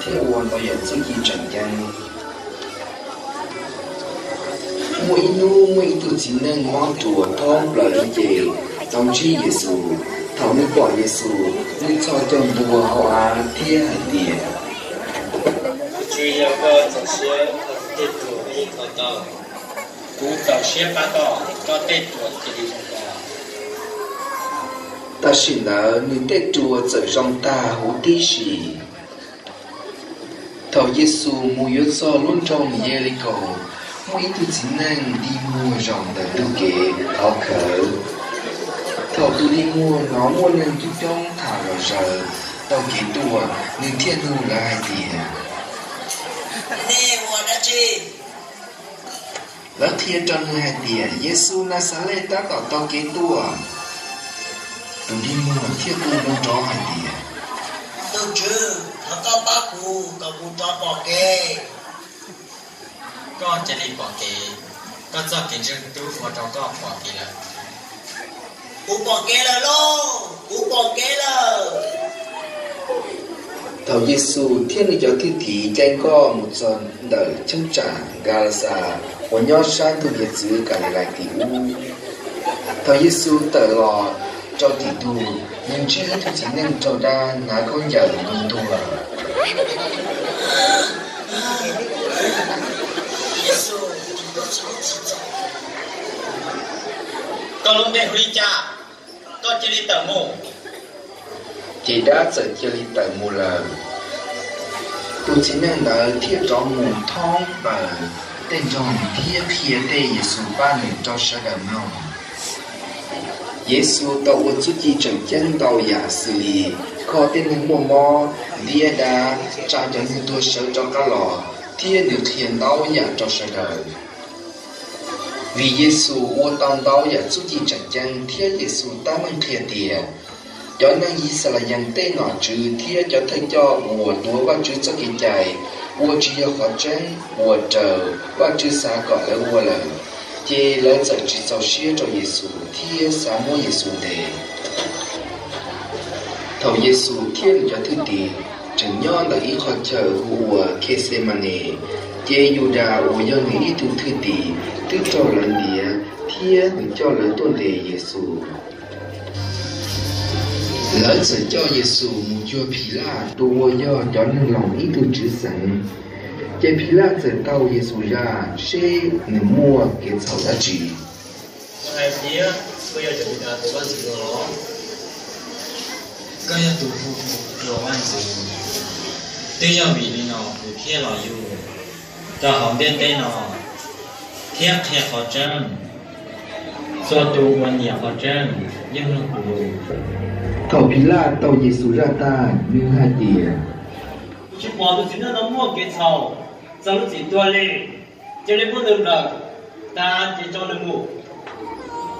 Ua ntau yam txuj ci tseem ceeb. Muaj ib hnub muaj ib tug txiv neej mob ruas thoob plaws lub cev tau ntsib Yexus. Thaum nws pom Yexus, nws txhos caug ntua hauv av thiab hais tias, Tus Tswv, yog koj txaus siab, thaum kuv tej ruas yeej kho tau. Kuv txaus siab pab koj, koj tej ruas cia li zoo kho. Tam sim ntawd nws tej ruas txawm zoo tag huv tib si. Thaum Yexus mus yuav txog lub nroog Yelikaus, muaj ib tug txiv neej dig muag zaum ntawm ntug kev qhov khawv. Thaum tus dig muag hnov muaj neeg coob coob tham zom zaws taug kev tuaj, nws thiaj nug lawv hais tias, Nej ua dab tsi? Lawv qhia rau nws hais tias, Yexus Naxales tab tom taug kev tuaj. Tus dig muag thiaj qw nrov nrov hais tias, Tus Tswv, thov koj pab kuv kom kuv rov pom kev. Koj cia li pom kev, koj txoj kev ntseeg twb ua rau koj pom kev lawm. Kuv pom kev lawm lauj, kuv pom kev lawm. Thaum Yexus thiab nws cov thwj tim caij nkoj mus txog ntawm cheeb tsam Nkalasas uas nyob sab ntug hiav txwv Kalilais tim ub, thaum Yexus tawm los rau tim ntug, nws ntsib ib tug txiv neej raug dab hnav khaub ncaws ntuag ntuag. Koj lub npe hu li cas? Koj cia li tawm mus. Ces dab txawm cia li tawm mus lawm. Tus txiv neej ntawd thiaj rov mus thoob plaws tej nroog thiab qhia tej Yexus pab nws rau sawv daws mloog. Yexus tau ua txuj ci tseem ceeb ntau yam xws li kho tej neeg muaj mob, ntiab dab, tsa cov neeg tuag sawv rov qab los, thiab nws qhia ntau yam rau sawv daws. Vim Yexus ua tau ntau yam txuj ci tseem ceeb thiab Yexus tab meeg qhia tias, cov neeg Yixalayees tej nom tswv thiab cov thawj coj uas tuav Vajtswv txoj kev cai ua tsis yog qhov tseeb uas raws Vajtswv xav kom lawv ua lawm, ces lawv txawm tsis txaus siab rau Yexus thiab xav muab Yexus ntes. Thaum Yexus thiab nws cov thwj tim tseem nyob ntawm ib qho chaw hu ua Khexemanes, ces Yudas uas yog nws ib tug thwj tim twb raug lawv ntiav thiab nws coj lawv tuaj ntes Yexus. Lawv txawm coj Yexus mus cuag Philaj tus uas yog cov neeg Loos ib tug tswv xeev. Ces Philaj txawm taug Yexus zaj seb nws muaj kev txhaum dab tsi. Koj hais tias koj yog Yudas tus vaj ntxwv los? Koj yog tus hu kuv ua vaj ntxwv. Twb yog vim li no kuv thiaj los yug rau hauv ntiaj teb no thiab qhia qhov tseeb. Txhua tus uas nyiam qhov tseeb yeej mloog kuv lus. Thaum Philaj tau Yexus zaj tag, nws hais tias, Kuv tsis pom tus txiv neej no muaj kev txhaum txog lub txim tuag li. Cia li muab nws nplawm tas ces tso nws mus.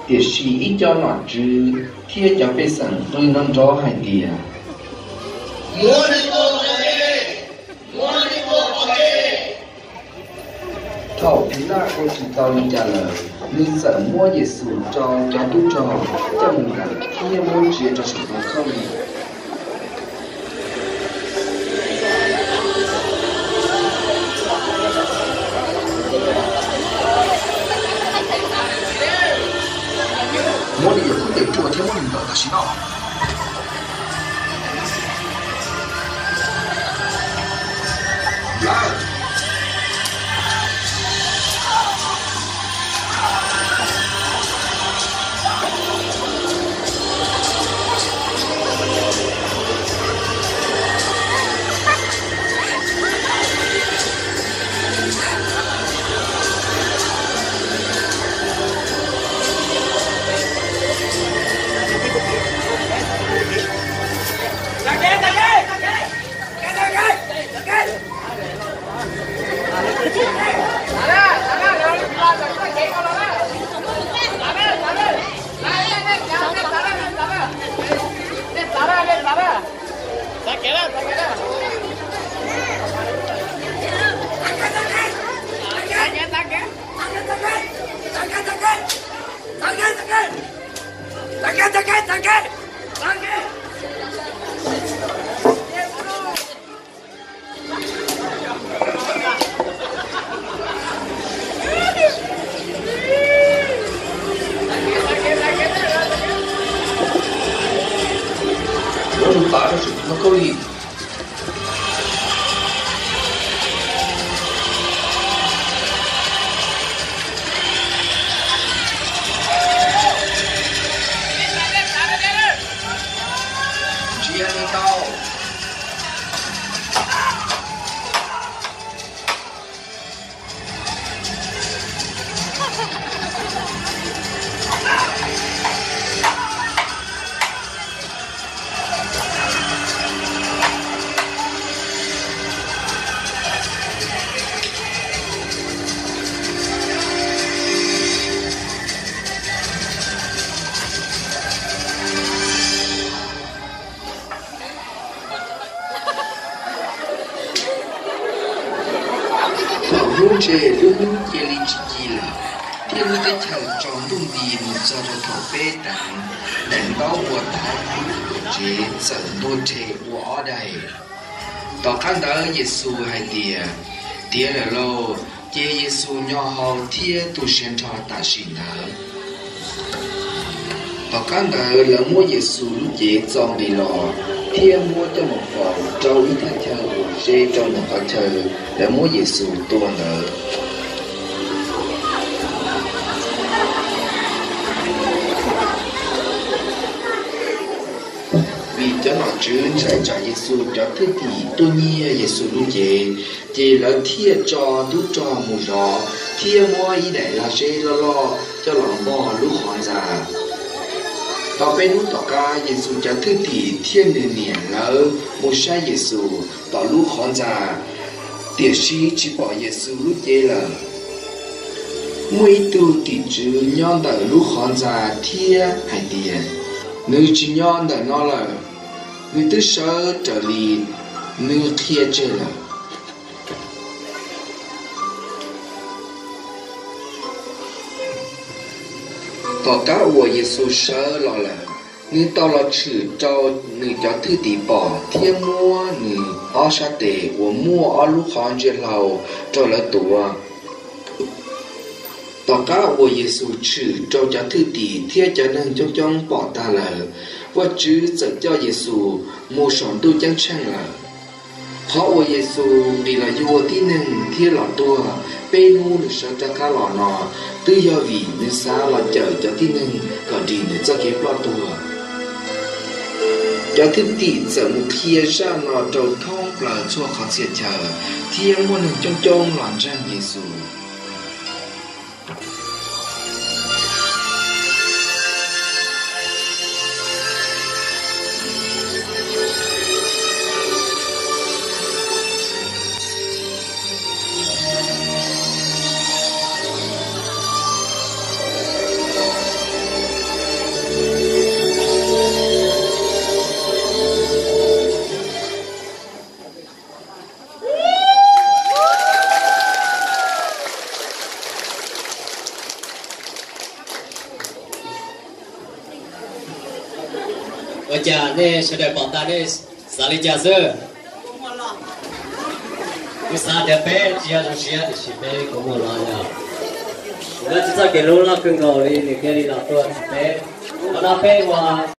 Tiam sis ib co nom tswv thiab cov pej xeem qw nrov nrov hais tias, Muab nws tua kom tag, muab nws tua kom tag. Thaum Philaj ua tsis tau li cas lawm, nws txawm muab Yexus rau cov tub rog coj mus nplawm thiab muab ntsia rau saum tus kheej. Muab nws yawm kub tes ruaj thiab muab nws nplawm tam sim no. Lawm. Ntshe lub hnub cia li tsis ci lawm, thiab lub teb chaws tsaus ntuj nti mus txog rau thaum peb teev daim ntaub uas thaiv lub tuam tsev txawm ntuag rhe ua ob daim. Tom qab ntawd Yexus hais tias, Tiav lawm lauj! Ces Yexus nyo hau thiab tu siav nrho tam sim ntawd. Tom qab ntawd lawv muab Yexus lub cev txo nqis los, thiab muab coj mus faus rau ib thaj chaw uas ze rau nram qhov chaw lawv muab Yexus tua ntawd. Vim cov nom tswv ntshai tsam Yexus cov thwj tim tuaj nyiag Yexus lub cev, ces lawv thiaj tso tub rog mus zov thiab muab ib daim lag zeb loj loj coj los npog lub qhov ntxa. Tau peb hnub tom qab, Yexus cov thwj tim thiab nws niam lawv mus saib Yexus tom lub qhov ntxa, tiam sis tsis pom Yexus lub cev lawm. Muaj ib tug tim tswv nyob ntawm lub qhov ntxa thiab hais tias, Nws tsis nyob ntawm no lawm, nws twb sawv raws li nws qhia tseg lawm. Tom qab uas Yexus sawv los lawm, nws tau los tshwm rau nws cov thwj tim pom thiab muab nws ob sab tes uas muaj ob lub qhov ntsia hlau rau lawv tuav. Tom qab uas Yexus tshwm rau cov thwj tim thiab cov neeg coob coob pom tag lawm, Vajtswv txawm coj Yexus mus saum ntuj ceeb tsheej lawm. Qhov uas Yexus nqis los yuav tib neeg thiab los tuag peb hnub nws sawv rov qab los no, twb yog vim nws xav los cawm cov tib neeg kom dim nws txoj kev ploj tuag. Cov thwj tim txawm mus qhia zaj no rau thoob plaws txhua qhov txhia chaw, thiab muaj neeg coob coob los ntseeg Yexus. Ua cas nej sawv daws pom tag nej xav li cas xwb? Kuv xav tias peb tsis yog zoo siab tiam sis peb kua muag los yog. Nws tsis txoj kev hlub loj kawg nkaus li nws thiaj li los tuag txog peb. Qhov no peb ua